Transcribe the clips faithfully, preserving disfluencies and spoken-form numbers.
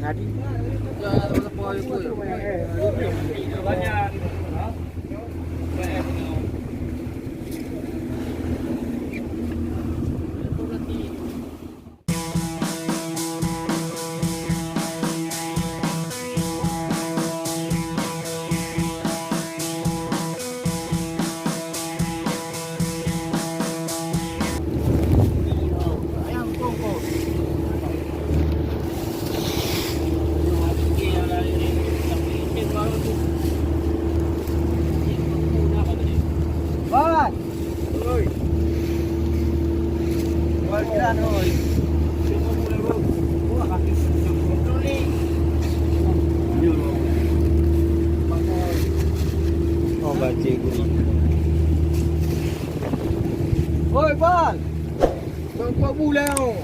Hadi. Wan. Oi. Wan, kiran, oi. Oh, banci gurih. Oi, Bal. Tongkok bulan, oh.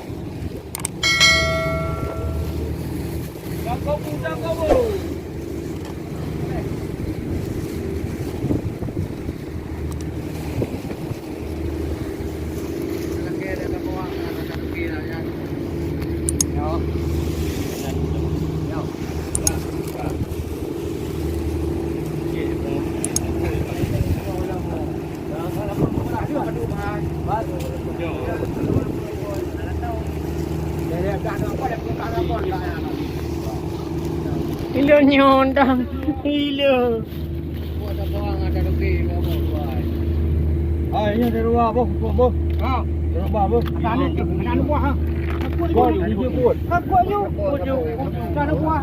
Ilôn nyoe dang, ilôn. Hai, nyoe dari luar, boh, boh, boh. Ha? Dari luar, boh. Ada anak, anak buah, ha? Boh, dia pun. Aku nyoe. Ada anak buah.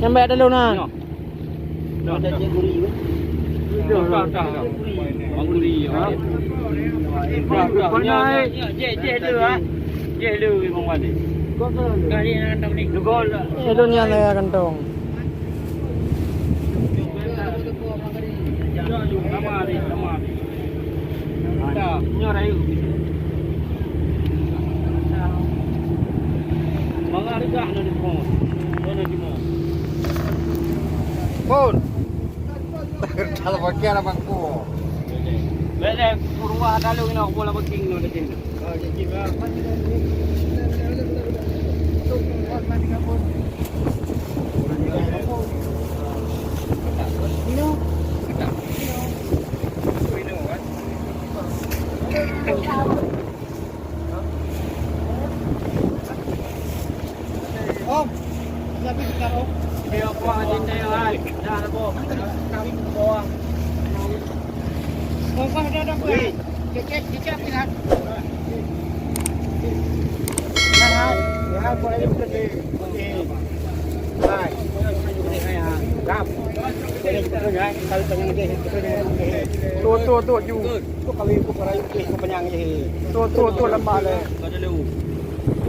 Nyampe ada lôn, ha? Dah, dah. Dah, dah, dah. Bang Guri, ya. Dah, dah. Nya, nya, nya, jeh, jeh le, ha. Jeh le, Bang Wali. Dah, ni nak kantong ni. Dugol. Eh, lôn nyan le kantong. Dah, dah. Sama ni, sama ni. Dah, nya rayu. Mangat dah nak di phone. Mana di phone? Phone. Kalau pakai orang bangku. Bèk lé, peuruwah dalu inoe bola beking nyoe di sini. Om, tapi sekarang, Om. Dia apa aja ni, hai? Dah, dah, Om. Kami ke bawah. Om, kau dah, dah, dah. Cek, cek, cek, cek, lihat. Lihat, hai. Lihat, boleh ikut ni. Hai. Hai, hai. Ram. Boleh ikut ni, hai. Kalau tengah ni, ikut ni. Tu, tu, tu, ju. Tu kali tu para yuk ke kepenyang je. Tu, tu, tu lama le.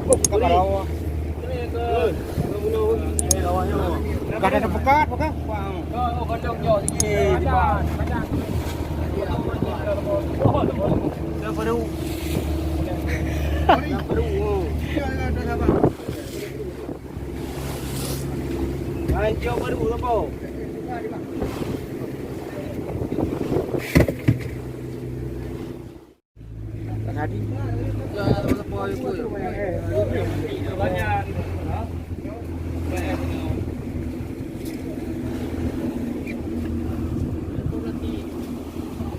Kok ka parau. Ka ada pekat, pekat. Oh, kandang jauh sikit. Dah baru. Dah baru. Hai, jauh baru, apa? Tengah di.